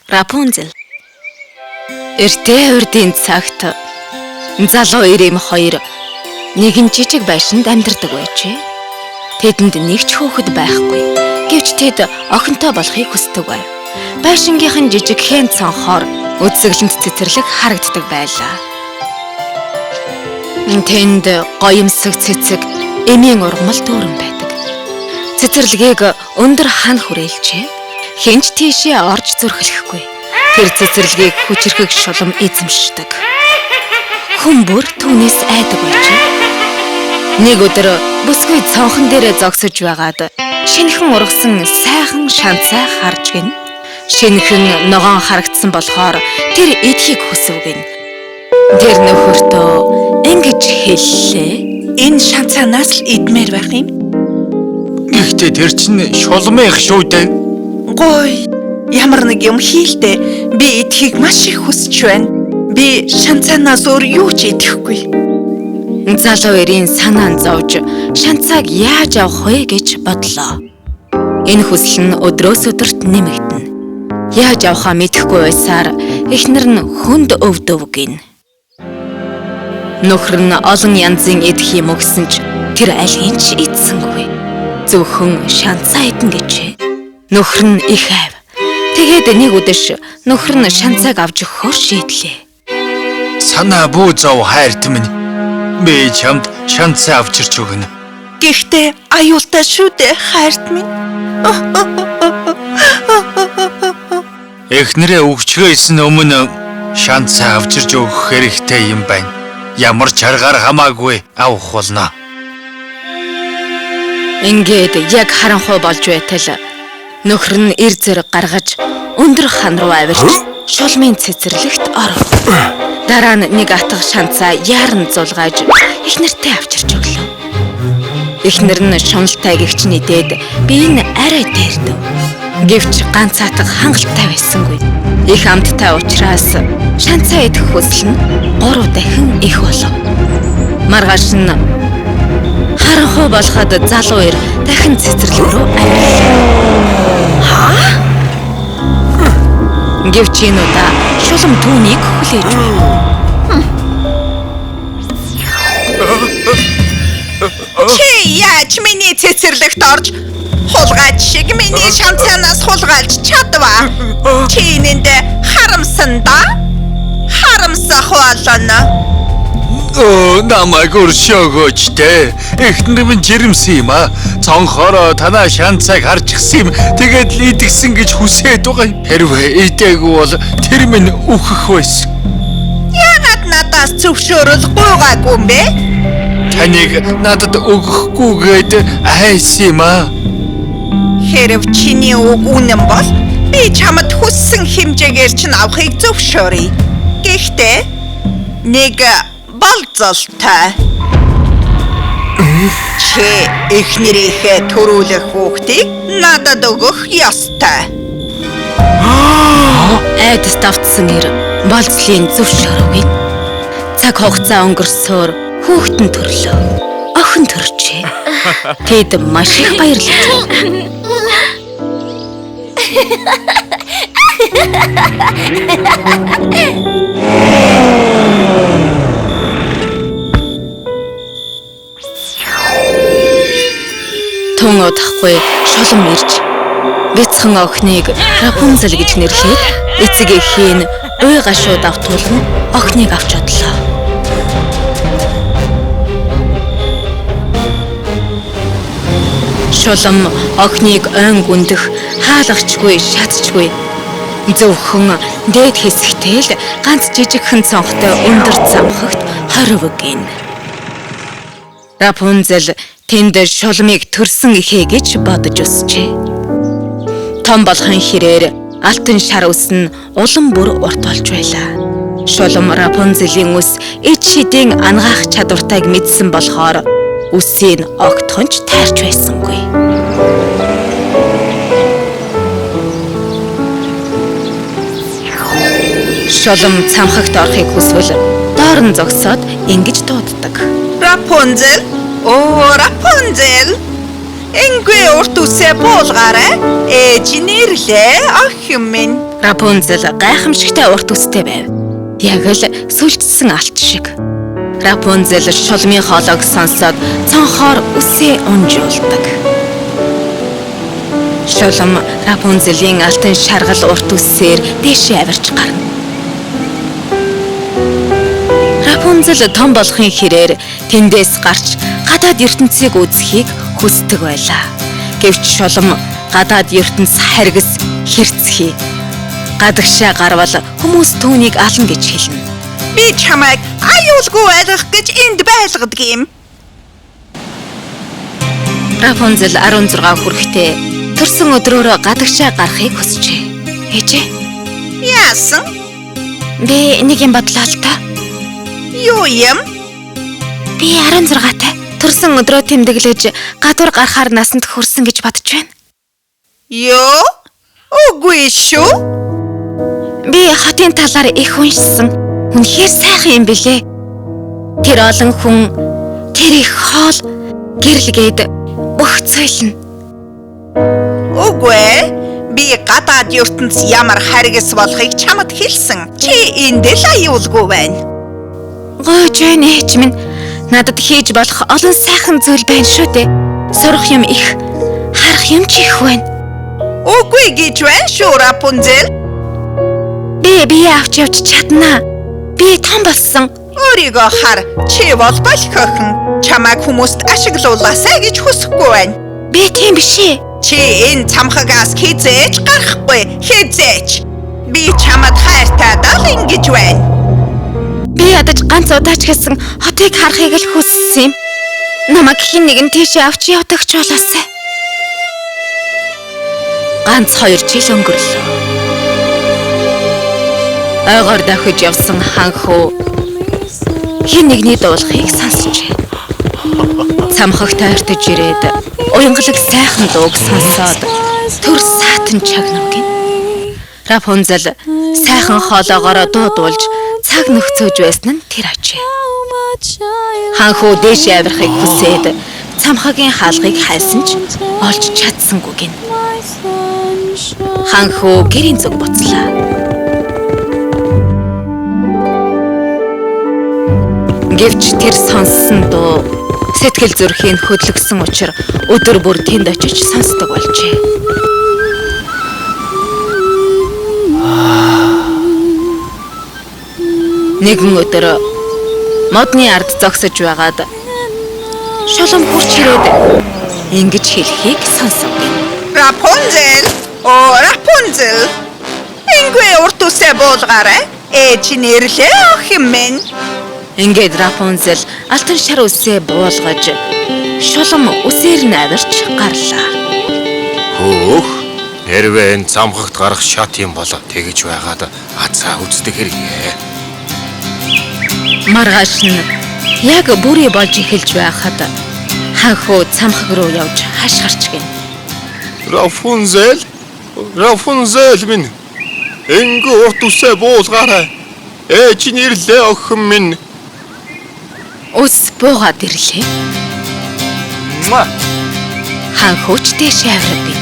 Рапунзел. Эртээ урдын цагт залуу ирэм хоёр нэгэн жижиг байшинд амьдардаг байжээ. Тэдэнд нэг ч хүүхэд байхгүй. Гэвч тэд охинтой болохыг хүсдэг байв. Байшингийнх нь жижигхэн цонхоор үзэсгэлэнт цэцэрлэг харагддаг байлаа. Тэнд гоёмсог цэцэг, эмийн ургамал дүүрэн байдаг. Цэцэрлэгийг өндөр хан хүрээлжээ. Хэн ч тийшээ орж зүрхлэхгүй. Тэр цэцэрлэгийг хүчирхэг шулам эзэмшдэг. Хүн бүр түүнээс айдаг байжээ. Нэг өдөр бүсгүй цонхон дээрээ зогсож байгаад шинэхэн ургасан сайхан шанцай харж гин. Шинэхэн ногоон харагдсан болохоор тэр идэхийг хүсэв гин. Тэр нөхөртөө ингэж хэллээ. Энэ шанцаанаас л идмээр байх юм. Гэхдээ тэр чинь шулмын их шүү дээ. Гой, ямар нэг юм хийлдэ. Би идэхийг маш их хүсэж байна. Би шанцаанаас өөр юу ч идэхгүй. Залуу эрийн санаа зовж шанцааг яаж авах вэ гэж бодлоо. Энэ хүсэл нь өдрөөс өдөрт нэмэгдэнэ. Яаж авахаа мэдэхгүй байсаар эхнэр нь хүнд өвдөв гин. Нөхөр нь олон янзын идэх юм өгсөн ч тэр альгийн ч идсэнгүй. Зөвхөн шанцаа идэнэ гэжээ. Нөхөр нь их айв. Тэгээд нэг үдэш нөхөр нь шанцааг авч өгөхөөр шийдлээ. Санаа бүү зов хайрт минь. Би чамд шанцаа авчирч өгнө. Гэхдээ аюултай шүү дээ, хайрт минь. Эхнэрээ өгчгөөс нь өмнө шанцаа авчирч өгөх хэрэгтэй юм байна. Ямар ч аргаар хамаагүй авах болно. Ингээд яг харанхуй болж байтал нөхөр нь эр зэрэг гаргаж өндөр хан руу авирч шулмын цэцэрлэгт оров. Дараа нь нэг атга шанцаа яаран зулгааж эхнэртэй авчирч өглөө. Эхнэр нь шуналтай гэгч нийтээд би энэ арай дээрдэв. Гэвч ганц атга хангалттай байсангүй. Их амттай учраас шанцаа идэх хүсэл нь 3 дахин их болов. Маргааш нь харанхуй болоход залуу эр дахин цэцэрлэг рүү авирлаа. Гэвч энэ удаа шулам түүнийг хүлээж байв. Чи яаж миний цэцэрлэгт орж хулгайч шиг миний шанцаанаас хулгайлж чадваа? Чи энэнд харамсан да? Харамсах болно. Өө, намайг өршөөгөөч дээ. Эхнэр минь жирэмсэн юм аа. Цонхороо танаа шанцааг харчихсан юм. Тэгээд л идэгсэн гэж хүсээд байгаа юм. Хэрвээ идээгүй бол тэр минь үхэх байсан. Яагаад надаас зөвшөөрөл гуйгаагүй юм бэ? Таныг надад өгөхгүйгээд айсан юм аа. Хэрв чиний үг үнэн бол би чамд хүссэн хэмжээгээр чинь авахыг зөвшөөрье. Гэхдээ нэг болзолтой. Чи эхнэрийнхээ төрүүлэх хүүхдийг надад өгөх ёстой. Айдаст автсан эр болзлын зөвшөөрөв гин. Цаг хугацаа өнгөрсөөр хүүхэд нь төрлөө. Охин төржээ. Тэд маш их баярлаж байв. Тун удахгүй шулам ирж бяцхан охиныг Рапунзел гэж нэрлээд эцэг эхийн уй гашуу давтуулан охиныг авч одлоо. Шулам охиныг ойн гүндэх хаалгачгүй шатчгүй. Зөвхөн дээд хэсэгтэй л ганц жижигхэн цонхтой өндөр цамхагт хорив гин. Рапунзел тэнд шулмыг төрсөн эхээ гэж бодож өсжээ. Том болохын хэрээр алтан шар үс нь улам бүр урт болж байлаа. Шулам Рапунзелийн үс ид шидийн ангаах чадвартайг мэдсэн болохоор үсийг огтхон ч тайрч байсангүй. Шулам цамхагт орохыг хүсвэл доор нь зогсоод ингэж дууддаг. Рапунзел, оо Рапунзел. Энгүй урт үсээ буулгаарай. Ээж нэрлээ охин минь. Рапунзел гайхамшигтай урт үстэй байв. Яг л сүлжсэн алт шиг. Рапунзел шулмын хоолойг сонсоод цонхоор үсээ унжуулдаг. Шулам Рапунзелийн алтан шаргал урт үсээр дээшээ авирч гарна. Рапунзел том болохын хэрээр тэндээс гарч гадаад ертөнцийг үзэхийг хүсдэг байлаа. Гэвч шулам гадаад ертөнц харгас хэрцгий. Гадагшаа гарвал хүмүүс түүнийг ална гэж хэлнэ. Би чамайг аюулгүй байлгах гэж энд байлгадаг юм. Рапунзел 16 хүрэхдээ төрсөн өдрөөрөө гадагшаа гарахыг хүсжээ. Ээжээ. Яасан? Би нэг юм бодлоо л та. Юу юм? Би 16-тай төрсөн өдрөө тэмдэглэж гадуур гарахаар насанд хүрсэн гэж бодож байна. Юу? Үгүй шүү. Би хотын талаар их уншсан. Үнэхээр сайхан юм билээ. Тэр олон хүн, тэр их хоол, гэрэлгээд бүх зүйл нь. Үгүй. Би гадаад ертөнц ямар харгас болохыг чамд хэлсэн. Чи энд л аюулгүй байна. Гойж байна ээж минь. Надад хийж болох олон сайхан зүйл байна шүү дээ. Сурах юм их, харах юм ч их байна. Үгүй гэж байна шүү, Рапунзел. Би бие авч явж чаднаа. Би том болсон. Өөрийгөө хар. Чи бол болох охин. Чамайг хүмүүст ашиглуулаасай гэж хүсэхгүй байна. Би тийм биш ээ. Чи энэ цамхагаас хизээж гарахгүй. Хизээч. Би чамд хайртай дал ингэж байна. Би ядаж ганц удаач гэсэн хотыг харахыг л хүссэн юм. Намайг хэн нэгэн тийшээ авч явдаг ч болоосай. Ганц 2 жил өнгөрлөө. Ойгоор давхиж явсан ханхүү хэн нэгний дуулахыг сонсчээ. Цамхагт ойртож ирээд уянгалаг сайхан дууг сонсоод төр саатан чагнав гин. Рапунзел сайхан хоолоогоороо дуудуулж цаг нөхцөөж байсан нь тэр ажээ. Ханхүү дээш авирахыг хүсээд цамхагийн хаалгыг хайсан ч олж чадсангүй гин. Ханхүү гэрийн зүг буцлаа. Гэвч тэр сонссон дуу сэтгэл зүрхийг хөдлөсөн учир өдөр бүр тэнд очиж сонсдог болжээ. Нэгэн өдөр модны ард зогсож байгаад шулам хурч ирээд ингэж хэлхийг сонсов гин. Рапунзел, оо Рапунзел. Энгүй урт үсээ буулгаарай. Ээж нэрлээ охин минь. Ингээд Рапунзел алтан шар үсээ буулгаж шулам үсээр нь авирч гарлаа. Хөөх, хэрвээ энэ цамхагт гарах шат юм бол тэгж байгаад азаа үздэг хэрэгээ. Маргааш нь яг бүрий болж эхэлж байхад ханхүү цамхаг руу явж хашгирч гин. Рапунзел, Рапунзел минь. Энгүй урт үсээ буулгаарай. Ээж нэрлээ охин минь. Үс буугаад ирлээ. Ханхүүч дээшээ авирав гин.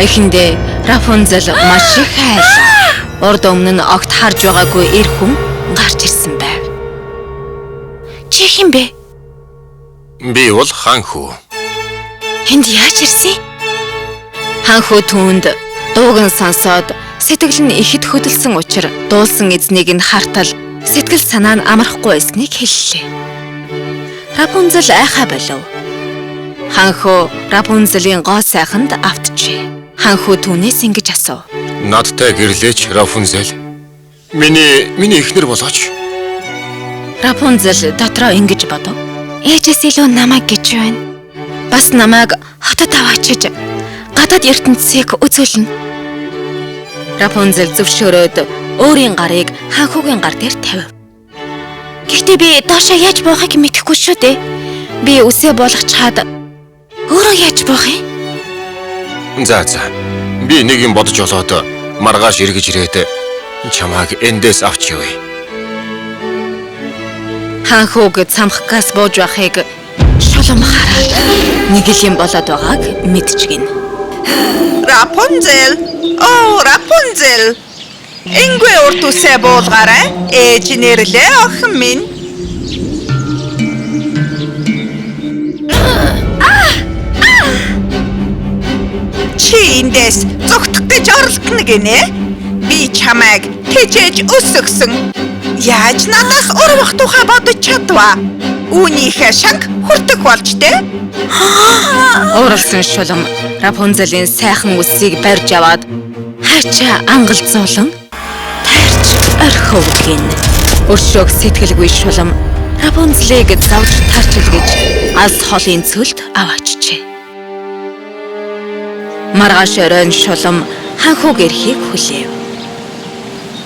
Эхэндээ Рапунзел маш их айлаа. Урд өмнө нь огт харж байгаагүй эр хүн гарч ирсэн байв. Чи хэн бэ? Би бол ханхүү. Энд яаж ирсэн? Ханхүү түүнд дууг нь сонсоод сэтгэл нь ихэд хөдөлсөн учир дуулсан эзнийг нь хартал сэтгэл санаа нь амархгүй байсныг хэллээ. Рапунзел айхаа болов. Ханхүү Рапунзелийн гоо сайханд автжээ. Ханхүү түүнээс ингэж асуув. Надтай гэрлээч, Рапунзел. Миний эхнэр болооч. Рапунзел дотроо ингэж бодов. Ээжээс илүү намайг гэж байна. Бас намайг хотод аваачиж гадаад ертөнцийг үзүүлнэ. Рапунзел зөвшөөрөөд өөрийн гарыг ханхүүгийн гар дээр тавив. Гэхдээ би доошоо яаж буухыг мэдэхгүй шүү дээ. Би үсээ буулгачхаад өөрөө яаж буух юм? За. Би нэг юм бодож олоод маргааш эргэж ирээд чамайг эндээс авч явъя. Хаан хүүг цамхгаас бууж байхыг шулам хараад нэг л юм болоод байгааг мэдчихгэн. Рапунзел. Оо, Рапунзел. Энгүй урт үсээ буулгаарай. Ээж нэрлээ охин минь. Чи эндээс зугтах гэж оролдоно гинэ? Би чамайг тэжээж өсгөсөн. Яаж надаас урвах тухай бодож чадваа? Үүнийхээ шанг хүртэх болж тэ? Ууралсан шулам Рапунзелийн сайхан үсийг барьж аваад хайчаа ангалзуулан тайрч орхив гин. Өршөөх сэтгэлгүй шулам Рапунзелийг зовж тарчил гэж алс холын цөлд аваачжээ. Маргааш оройн шулам хаан хүүг ирэхийг хүлээв.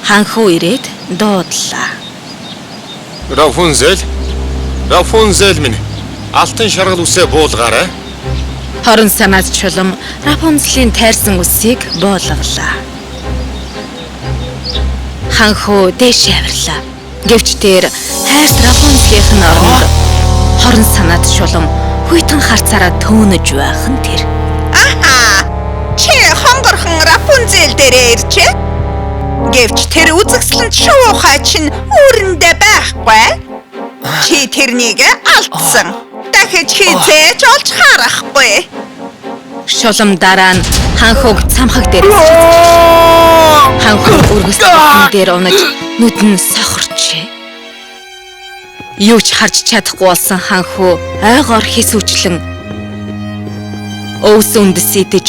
Хаан хүү ирээд дуудлаа. Рапунзел. Рапунзел минь. Алтан шаргал үсээ буулгаарай. Хорон санаад шулам Рапунзелийн тайрсан үсийг буулгалаа. Хаан хүү дээшээ авирлаа. Гэвч тэр хайрт Рапунзелийн оронд хорон санаад шулам хүйтэн харцаараа төөнөж байх нь тэр. Аха. Чи хонгорхон Рапунзел дээрээ иржээ. Гэвч тэр үзэсгэлэнт шуухай чинь үүрэндээ байхгүй. Чи тэрнийг алдсан. Дахиж хизээж олж харахгүй. Шулам дараа нь хаан хүүг цамхаг дээрээс хаан хүү өргөс бүтэн дээр унаж нүд нь сохорчээ. Юу ч харж чадахгүй болсон хаан хүү ойгоор хэсүүчлэн өвс үндэс идэж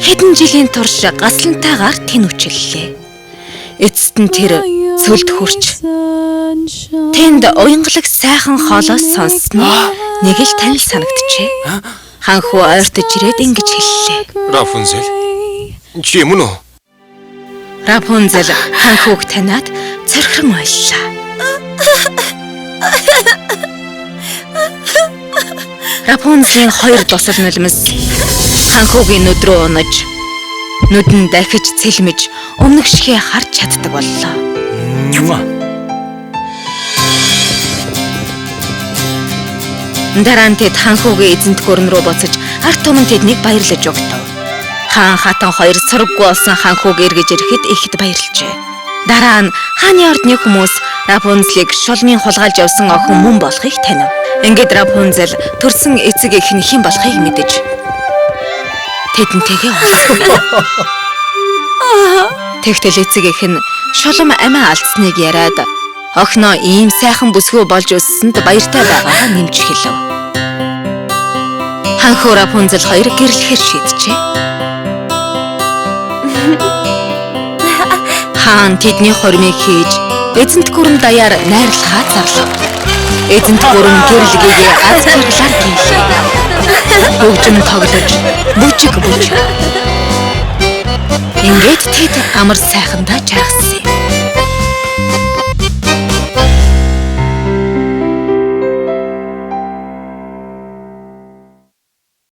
хэдэн жилийн турш гаслантайгаар тэнүүчлээ. Эцэст нь тэр цөлд хүрч тэнд уянгалаг сайхан хоолой сонссноо нэг л танил санагджээ. Хаан хүү ойртож ирээд ингэж хэллээ. Рапунзел. Чи мөн үү? Рапунзел хаан хүүг таниад цорхирон ойллаа. Рапунзелийн хоёр дусал нулимс хаан хүүгийн нүд рүү унаж нүд нь дахиж цэлмэж өмнөх шигээ харж чаддаг боллоо. Дараа нь тэд хаан хүүгийн эзэнт гүрэн рүү буцаж ард түмэн тэднийг баярлаж өгдөв. Хаан хатан хоёр сураггүй болсон хаан хүүг эргэж ирэхэд ихэд баярлжээ. Дараа нь хааны ордны хүмүүс Рапунзелийг шулмын хулгайлж явсан охин мөн болохыг танив. Ингээд Рапунзел төрсөн эцэг эх нь хэн болохыг мэдэж тэдэнтэйгээ уулзсан. Тэгтэл эцэг эх нь шулам амиа алдсныг яриад охиноо ийм сайхан бүсгүй болж өссөнд баяртай байгаагаа нэмж хэлв. Хаан хүү Рапунзел хоёр гэрлэхээр шийджээ. Хаан тэдний хормыг хийж эзэнт гүрэн даяар найрлахаа зарлав. Эзэнт гүрэн гэрлэгээгээ аз жаргалаар гийлээ. Хөгжим тоглож бүжиг бүжиг. Ингээд тэд амар сайхандаа жаргасан.